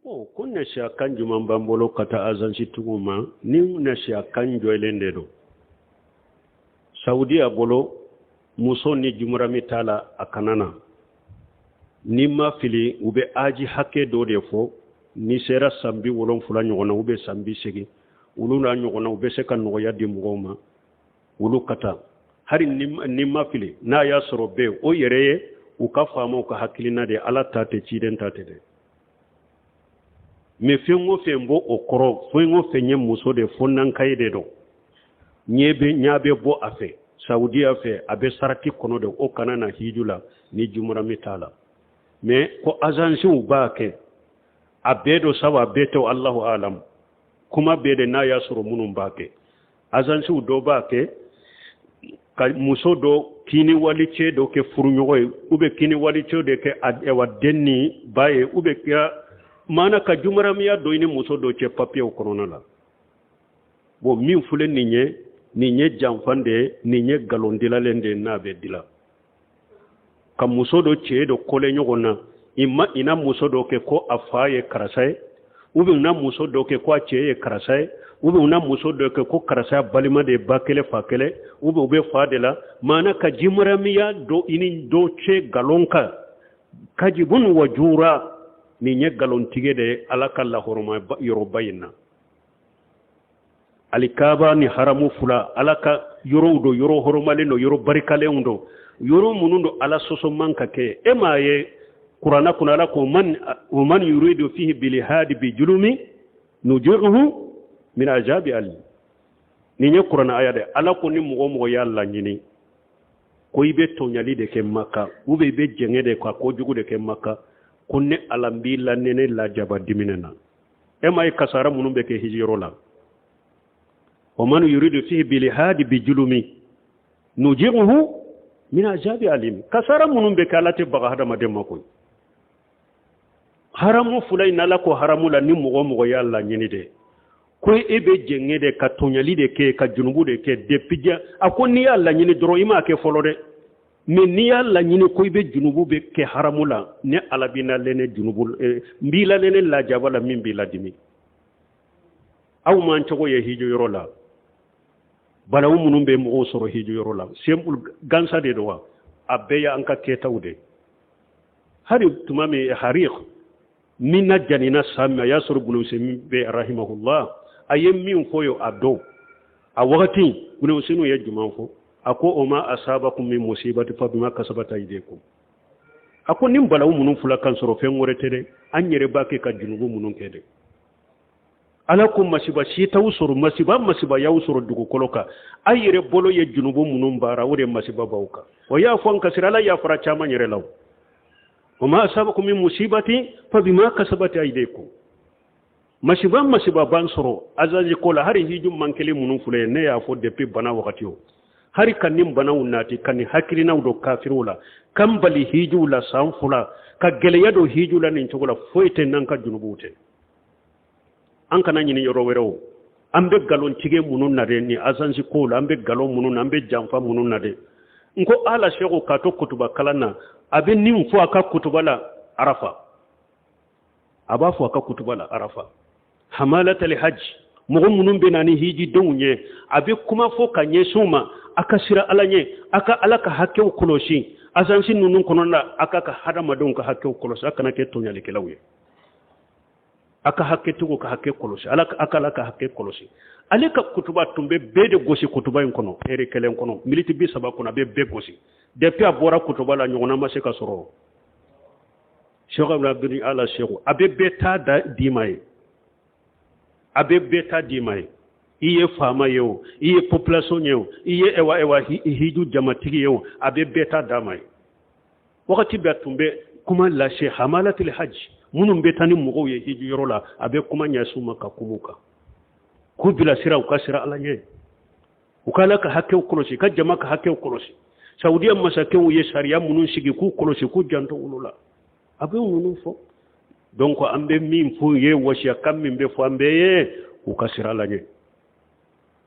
Bon, ko nasiya kan jumɛn b'an bolo ka taa azansitigiw ma? Ni nasiya kan jɔlen de don Saudiya bolo, muso ni jumurami t'a la, a kana na. N'i ma fili, u bɛ aji hakɛ dɔ de fɔ. N'i sera san 70 ɲɔgɔn na ou bien san 80, olu n'a ɲɔgɔnna, u bɛ se ka nɔgɔya di mɔgɔw ma, olu ka taa. Hali ni ma fili, n'a y'a sɔrɔ bɛɛ o yɛrɛ ye u ka faamaw ka hakilina de ye, Ala ta tɛ, ciden ta tɛ dɛ. Mais fɛn o fɛn b'o o kɔrɔ, fɛn o fɛn ye muso de fo nankaye de don, ɲɛ bɛ ɲa bɛ bɔ a fɛ Saudiya fɛ, a bɛ sarati kɔnɔ de, o kana na hiju la ni jumurami t'a la. Mais ko azansiw b'a kɛ, a bɛɛ don sabu a bɛɛ tɛ, Allahu alam. Kuma bɛɛ de n'a y'a sɔrɔ minnu b'a kɛ, azansiw dɔ b'a kɛ ka muso dɔ kini wali cɛ dɔ kɛ furuɲɔgɔn ye, ou bien kini wali cɛ dɔ kɛ ayiwa den ni ba ye, ou bien kɛ maana ka jumaramiya dɔ i ni muso dɔ cɛ papiyew kɔnɔna la. Bon, min filɛ nin ye, nin ye janfan de ye, nin ye nkalon dilalen de ye. N'a bɛ dila ka muso dɔ cɛ dɔ kɔlɛ ɲɔgɔn na, i ma i na muso dɔ kɛ ko a fa ye karisa ye, ou bien u na muso dɔ kɛ ko a cɛ ye karisa ye, ou bien u na muso dɔ kɛ ko karisa balima de ye, ba kelen fa kelen, ou bien u bɛ fa de la, maana ka jimaramiya dɔ i ni dɔ cɛ nkalon kan, kajibun wa jura, nin ye nkalontigɛ de ye Ala ka lahɔrɔma yɔrɔba in na. Alikaba ni haramu fila, Ala ka yɔrɔw don, yɔrɔ hɔrɔmalen don, yɔrɔ barikalenw don, yɔrɔ minnu don Ala sɔsɔ man ka kɛ. E m'a ye kuranna kɔnɔ, Ala ko man wa man yuridu fihi bilhadi bi julumi nujiruhu min azabi alim. Nin ye kuranna aya de. Ala ko ni mɔgɔ mɔgɔ y'a laɲini ko i bɛ tɔɲali de kɛ Maka, ou bien i bɛ jɛngɛ de ka kojugu de kɛ Maka, ko ne Ala n b'i lanɛnɛ lajaba diminɛ na. E m'a ye kasara minnu bɛ kɛ hijiyɔrɔ la? Wa man yuridu fihi bilhadi bi julumi nujiruhu min azabi alim. Kasara minnu bɛ kɛ, Ala tɛ baga hadamaden ma koyi. Haramu fila in, Ala ko haramu la, ni mɔgɔ mɔgɔ y'a laɲini de ko e bɛ jɛngɛ de ka tɔɲali de kɛ, ka junubu de kɛ depuis diɲɛ, a ko n'i y'a laɲini dɔrɔn, i m'a kɛ fɔlɔ dɛ, mais n'i y'a laɲini ko i bɛ junubu bɛ kɛ haramu la, ne Ala b'i lalɛnɛ junubu, n b'i lalɛnɛ lajaba la min b'i ladimi. Aw m'an cogo ye hiju yɔrɔ la, balawu minnu bɛ mɔgɔw sɔrɔ hiju yɔrɔ la, simple gansa de don wa, a bɛɛ y'an ka kɛtaw de. Hali tuma min harik min na janina san min, a y'a sɔrɔ Ibn Usaymin bɛ rahimahullah, a ye min fɔ ye a don a wagati, Ibn Usaymin ye jumɛn fɔ? A ko o ma asabakum min musibati fa bima kasabat aydikum. A ko nin balawu minnu fila kan sɔrɔ, fɛn wɛrɛ tɛ dɛ, an yɛrɛ b'a kɛ ka junubu minnu kɛ dɛ. Ala ko masiba si t'aw sɔrɔ, masiba masiba y'aw sɔrɔ dugukolo kan, a yɛrɛ bolo ye junubu minnu baara, o de masiba b'aw kan. O y'a fɔ an kasira, Ala yafara caman yɛrɛ la. O ma asabakum min musibati fa bima kasabat aydikum. Masiba masiba b'an sɔrɔ azazi ko la, hari hiju man kelen minnu filɛ ye, ne y'a fɔ depuis bana wagati o, hari ka nin banaw nati ka nin hakilinaw don kafiriw la, kan bali hijuw la san 2, ka gɛlɛya don hiju la nin cogo la, foyi tɛ n'an ka junubuw tɛ. An kana ɲini yɔrɔ wɛrɛw. An bɛ nkalon tigɛ minnu na dɛ, ni azansi kow la, an bɛ nkalon minnu na, an bɛ janfa minnu na dɛ. N ko ala sɛku k'a to kutuba kalan na, a bɛ nin fɔ a ka kutuba la Arafa, a b'a fɔ a ka kutuba la Arafa, hamalatali hajj, mɔgɔ minnu bɛ na ni hijidenw ye, a bɛ kuma fɔ ka ɲɛsin u ma: a ka siran Ala ɲɛ, a ka Ala ka hakɛw kɔlɔsi azansi ninnu kɔnɔ la, a ka hadamadenw ka hakɛw kɔlɔsi, a kana kɛ tɔɲalikɛlaw ye, a ka hakɛtigiw ka hakɛ kɔlɔsi, ala a ka Ala ka hakɛ kɔlɔsi. Ale ka kutuba tun bɛ bɛɛ de gosi kutuba in kɔnɔ, heure kelen kɔnɔ, miniti 30 kɔnɔ, a bɛ bɛɛ gosi. Depuis a bɔra kutuba la, ɲɔgɔnna ma se ka sɔrɔ. Cheikh Abdul Ala Cheikh, a bɛ bɛɛ ta da d'i ma ye, a bɛ bɛɛ ta d'i ma ye. I ye faama ye o, i ye population ye o, i ye ewa ewa hiju jamatigi ye o, a bɛ bɛɛ ta d'a ma ye. Wagati bɛɛ tun bɛ kuma lase hamalatil hajj, minnu bɛ taa ni mɔgɔw ye hiju yɔrɔ la, a bɛ kuma ɲɛsin u ma ka kuma u kan, k'u bilasira, u ka siran Ala ɲɛ, u ka Ala ka hakɛw kɔlɔsi, ka jama ka hakɛw kɔlɔsi. Saudiya masakɛw ye sariya minnu sigi, k'u kɔlɔsi, k'u janto olu la, a bɛ ninnu fɔ. Donc an bɛ min fɔ ye, wasiya kan min bɛ fɔ an bɛɛ ye, u ka siran Ala ɲɛ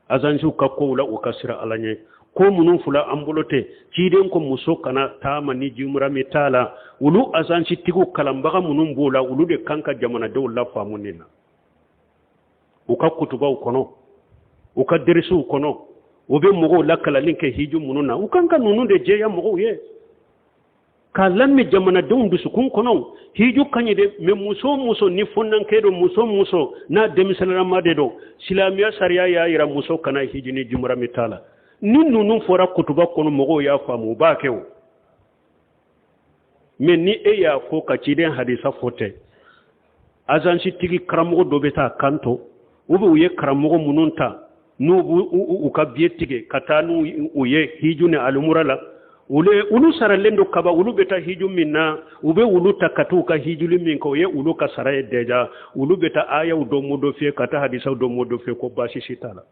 azansiw ka kow la, u ka siran Ala ɲɛ. Ko minnu fila an bolo tɛ ciden ko muso kana taama ni jimurami t'a la. Olu azansitigiw kalanbaga minnu b'o la, olu de kan ka jamanadenw lafaamu nin na, u ka kutubaw kɔnɔ, u ka derisiw kɔnɔ. U bɛ mɔgɔw lakalanni kɛ hiju minnu na, u kan ka ninnu de jɛya mɔgɔw ye k'a lamin jamanadenw dusukun kɔnɔ. Hiju ka ɲi dɛ, mais muso o muso ni fɔnankɛ don, muso o muso n'a denmisɛnninama de don, silamɛya sariya y'a yira muso kana hiji ni jimurami t'a la. Ni ninnu fɔra kutuba kɔnɔ, mɔgɔw y'a faamu, u b'a kɛ o. Mais ni e y'a fɔ ka ciden hadisa fɔ tɛ, azansitigi karamɔgɔ dɔ bɛ taa kanto, u bɛ u ye karamɔgɔ minnu ta n'u b'u ka biye tigɛ ka taa n'u u ye hiju ni alimura la, olu saralen don kaba. Olu bɛ taa hiju min na, u bɛ olu ta ka t'u ka hijuli min kɛ, o ye olu ka sara ye déjà. Olu bɛ taa ayaw dɔ modifier ka taa hadisaw dɔ modifier ko baasi si t'a la,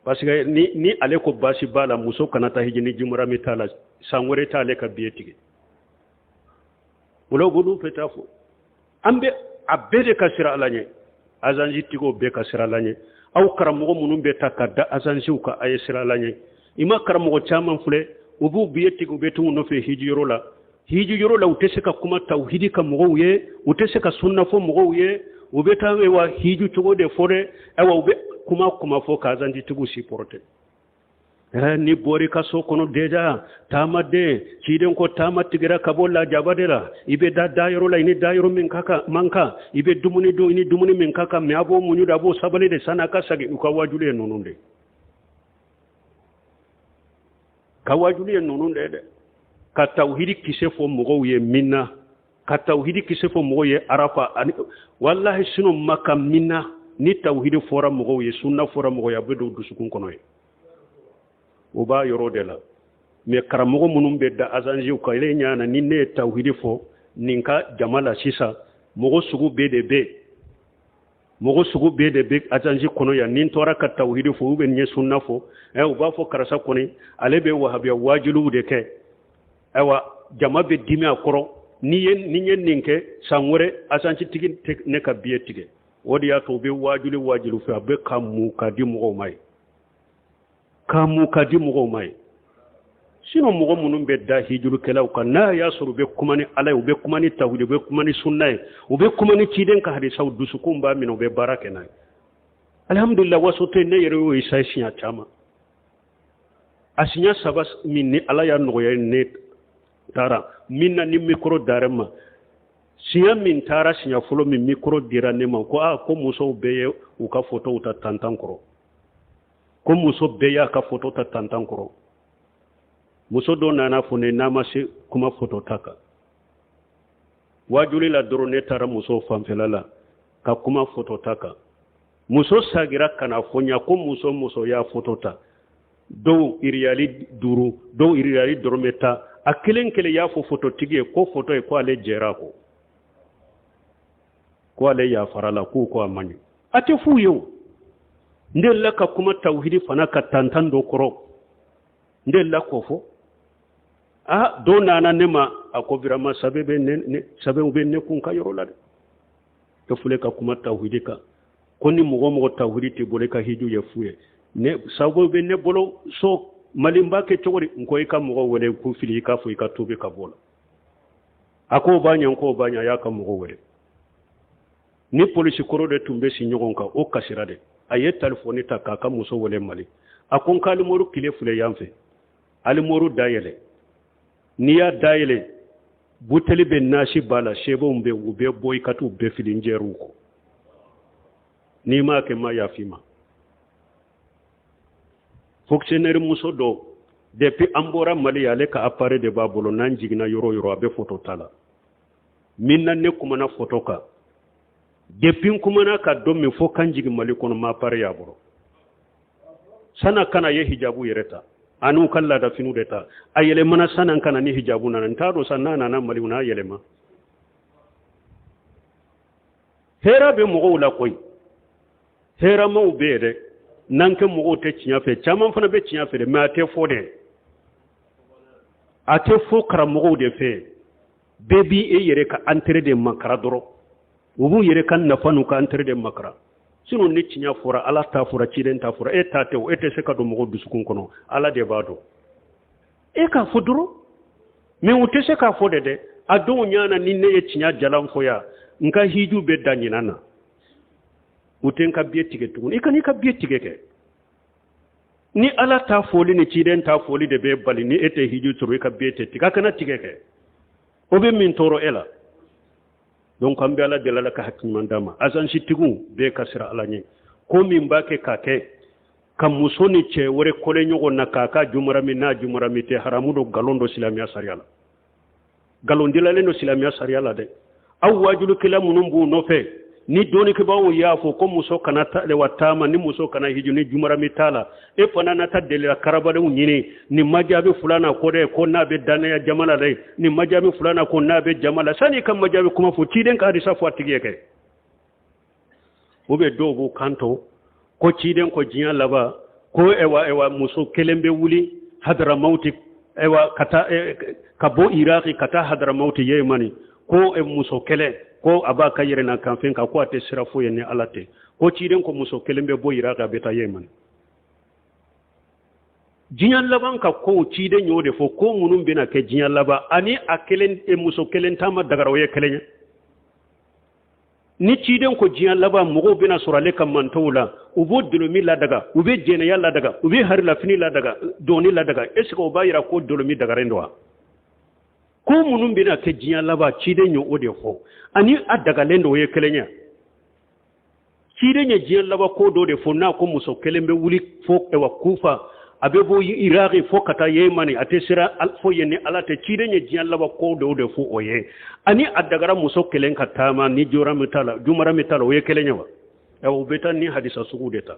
parce que ni ale ko baasi b'a la, muso kana taa hiji ni jimurami t'a la, san wɛrɛ t'ale ka biye tigɛ. O la u b'olu fɛ taa fɔ an bɛ a bɛɛ de ka siran Ala ɲɛ. Azansi tigiw bɛɛ ka siran Ala ɲɛ. Aw karamɔgɔ minnu bɛ ta ka da azansiw kan, a ye siran Ala ɲɛ. I ma karamɔgɔ caman filɛ, u b'u biye tigɛ, u bɛ t'u nɔfɛ hiji yɔrɔ la. Hiji yɔrɔ la, u tɛ se ka kuma tawhidi ka mɔgɔw ye, u tɛ se ka sunna fɔ mɔgɔw ye. U bɛ taa wa hiju cogo de fɔ dɛ. Ayiwa, u bɛ kuma fɔ ka azansi supporter. Ni bɔra i ka so kɔnɔ déjà, taamaden, ciden ko taama tigɛra ka bɔ lajaba de la. I bɛ da dayɔrɔ la, i ni dayɔrɔ min ka kan man kan. I bɛ dumuni dun, i ni dumuni min ka kan, mais a b'o muɲu de, a b'o sabali de san'a ka segin. U ka wajulu ye ninnu de ka wajulu ye ninnu de dɛ. Ka tawhidi kisɛ fɔ mɔgɔw ye min na, ka tawhidi kisɛ fɔ mɔgɔw ye Arafa ani walahi sinon Maka min na, ni tawhidi fɔra mɔgɔw ye, sunna fɔra mɔgɔw ye, a bɛ don dusukun kɔnɔ ye, o b'a yɔrɔ de la. Mais karamɔgɔ minnu bɛ da azansiw kan, ele ɲana ni ne ye tawhidi fɔ nin ka jama la sisan, mɔgɔ sugu bɛɛ de bɛ, mɔgɔ sugu bɛɛ de bɛ azansi kɔnɔ yan. Ni n tora ka tawhidi fɔ u bɛ ɲɛ sunna fɔ, u b'a fɔ karisa kɔni, ale bɛ wahabiya wajuliw de kɛ. Ayiwa, jama bɛ dimi a kɔrɔ. Ni ye ni ye nin kɛ, san wɛrɛ azansi tigi tɛ ne ka biye tigɛ. O de y'a to u bɛ wajuli wajuli fɛ, a bɛ ka mu ka di mɔgɔw ma ye, ka mu ka di mɔgɔw ma ye. Sinon mɔgɔ minnu bɛ da hijurukɛlaw kan, n'a y'a sɔrɔ u bɛ kuma ni Ala ye, u bɛ kuma ni tawhidi, u bɛ kuma ni sunna ye, u bɛ kuma ni ciden ka hadisaw, dusukun b'a minɛ, u bɛ baara kɛ n'a ye. Alihamudulila, waso tɛ ne yɛrɛ y'o essayer siɲɛ caman. A siɲɛ saba min ni Ala y'a nɔgɔya ne taara min na, ni micro dara ma, siɲɛ min taara, siɲɛ fɔlɔ min micro dira ne ma, ko aa, ko musow bɛɛ ye u ka fotow ta tantan kɔrɔ, ko muso bɛɛ y'a ka foto ta tantan kɔrɔ. Muso dɔ nana fɔ ne n'a ma se kuma foto ta kan wajuli la dɔrɔn, ne taara muso fanfɛla la ka kuma foto ta kan. Muso sagira ka na fɔ ɲa ko muso muso y'a foto ta, dɔw iriyali 5, dɔw iriyali dɔrɔmɛ 10. A kelen kelen y'a fɔ fototigi ye ko foto ye ko ale jɛra ko ko ale yafara la, k'u ko a man ɲi, a tɛ f'u ye. O n delila ka kuma tawhidi fana ka tantan dɔ kɔrɔ, n delila k'o fɔ. A dɔ nana ne ma, a ko vraiment sɛbɛn bɛ ne, sɛbɛnw bɛ ne kun ka yɔrɔ la dɛ. E filɛ ka kuma tawhidi kan, ko ni mɔgɔ mɔgɔ tawhidi t'i bolo, i ka hiju ye fu ye. Ne sababu bɛ ne bolo so Mali, n b'a kɛ cogo di? N ko i ka mɔgɔ wele k'u fili, i k'a fɔ i ka tubi ka bɔ la. A k'o b'a ɲɛ, k'o b'a ɲɛ. A y'a ka mɔgɔ wele ni polisi kɔrɔ de tun bɛ si ɲɔgɔn kan, o kasira de. A ye telefɔni ta k'a ka muso wele Mali. A ko n ka armoire clé filɛ yan fɛ, armoire dayɛlɛ. N'i y'a dayɛlɛ, buteli bɛ, nasi b'a la, sɛbɛnw bɛ, u bɛ bɔ, i ka t'u bɛɛ fili. N jɛr'u kɔ. N'i m'a kɛ, ma yafa ma. Fonctionnaire muso dɔ, depuis an bɔra Mali, ale ka appareil de b'a bolo. N'an jiginna yɔrɔ o yɔrɔ, a bɛ photo ta la. Min na ne kumana photo kan, depuis n kumana ka don min fo kan jigin Mali kɔnɔ, ma appareil y'a bolo. Sana kana ye hijabu yɛrɛ ta, ani u ka laadafiniw de ta. A yɛlɛmana sanna kana ni hijabu nana. N t'a dɔn sa n'a nana Mali, n'a yɛlɛma. Hɛrɛ bɛ mɔgɔw la koyi, hɛrɛmaw bɛ yen dɛ. N'an kɛ mɔgɔw tɛ tiɲɛ fɛ, caman fana bɛ tiɲɛ fɛ dɛ, mais a tɛ fɔ dɛ, a tɛ fɔ karamɔgɔw de fɛ. Bɛɛ b'i e yɛrɛ ka intérêt de makara dɔrɔn. U b'u yɛrɛ ka nafa n'u ka intérêt de makara. Sinon ni tiɲɛ fɔra, Ala ta fɔra, ciden ta fɔra, e ta tɛ o, e tɛ se ka don mɔgɔ dusukun kɔnɔ, Ala de b'a dɔn. E k'a fɔ dɔrɔn, mais u tɛ se k'a fɔ de dɛ. A dɔw ɲana ni ne ye tiɲɛ jalan fɔ yan, n ka hiju bɛ dan ɲinan na, u tɛ n ka biye tigɛ tuguni. I kan'i ka biye tigɛ kɛ. Ni Ala ta fɔli ni ciden ta fɔli de bɛ bali ni e tɛ hiju sɔrɔ, i ka biye tɛ tigɛ, a kana tigɛ kɛ. O bɛ min tɔɔrɔ e la. Donc an bɛ Ala deli, Ala ka hakili ɲuman d'an ma. Azansitigiw bɛɛ ka siran Ala ɲɛ. Ko min b'a kɛ k'a kɛ ka muso ni cɛ wɛrɛ kɔlɛ ɲɔgɔn na k'a ka jumarami n'a jumarami tɛ, haramu don, nkalon don silamɛya sariya la. Nkalon dilalen don silamɛya sariya la dɛ. Aw wajulukɛla minnu b'u nɔfɛ, ni dɔnnikɛbaaw y'a fɔ ko muso kana wa taama, ni muso kana hiju ni jumarami t'a la, e fana na taa delila karabalenw ɲini nin ma jaabi fulana ko dɛ, ko n'a bɛ dannaya jama la dɛ, nin ma jaabi fulana ko n'a bɛ jama la. Sani ka ma jaabi kuma fɔ, ciden ka hadisa fɔ a tigi ye kɛ. U bɛ dɔw b'u kanto ko ciden ko diɲɛ laban ko ewa ewa muso kelen bɛ wuli Hadramawti, ewa ka taa ka bɔ Iraki ka taa Hadramawti Yemani, ko muso kelen ko a b'a ka yɛrɛ na kanfɛn kan, ko a tɛ sira foyi ye ni Ala tɛ. Ko ciden ko muso kelen bɛ bɔ Iraki, a bɛ taa Yemani. Diɲɛ laban ka kow, ciden y'o de fɔ, ko minnu bɛna kɛ diɲɛ laban ani a kelen muso kelen taama dagara, o ye kelen ye. Ni ciden ko diɲɛ laban mɔgɔw bɛna sɔrɔ ale ka mantɔw la, u b'o dolomi ladaga, u bɛ jɛnɛya ladaga, u bɛ harilafini ladaga, dɔɔni ladaga, est ce que o b'a yira ko dolomi dagaren don wa? Ko minnu bɛna kɛ diɲɛ laban, ciden ye o de fɔ, ani a dagalen don, o ye kelen ye. Ciden ye diɲɛ laban ko dɔ de fɔ, n'a ko muso kelen bɛ wuli fo ewa Kufa, a bɛ bɔ Iraki fo ka taa Yemani, a tɛ sira fo yen ni Ala tɛ. Ciden ye diɲɛ laban ko dɔw de fɔ o ye, ani a dagara muso kelen ka taama ni jora min t'a la, jumara min t'a la, o ye kelen ye wa? U bɛ taa ni hadisa sugu de ta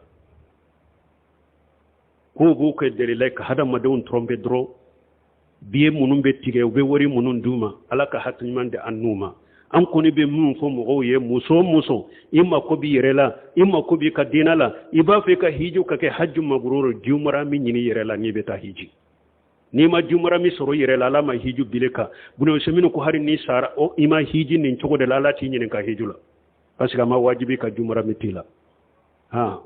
k'u b'u kɛ delila ka hadamadenw tromper dɔrɔn. Biye minnu bɛ tigɛ, u bɛ wari minnu d'u ma, Ala ka hakili ɲuman di an n'u ma. An kɔni bɛ min fɔ mɔgɔw ye, muso o muso, i mako b'i yɛrɛ la, i mako b'i ka diinɛ la, i b'a fɛ ka hiji ka kɛ haju mabrur, jumara min ɲini yɛrɛ la n'i bɛ taa hiji. N'i ma jumara min sɔrɔ i yɛrɛ la, Ala ma hiju bile kan. Bunu Usaymin ko hali n'i sara, i ma hiji nin cogo de la, Ala t'i ɲininka hiju la, parce que a ma wajibi ka jumara min t'i la. Han.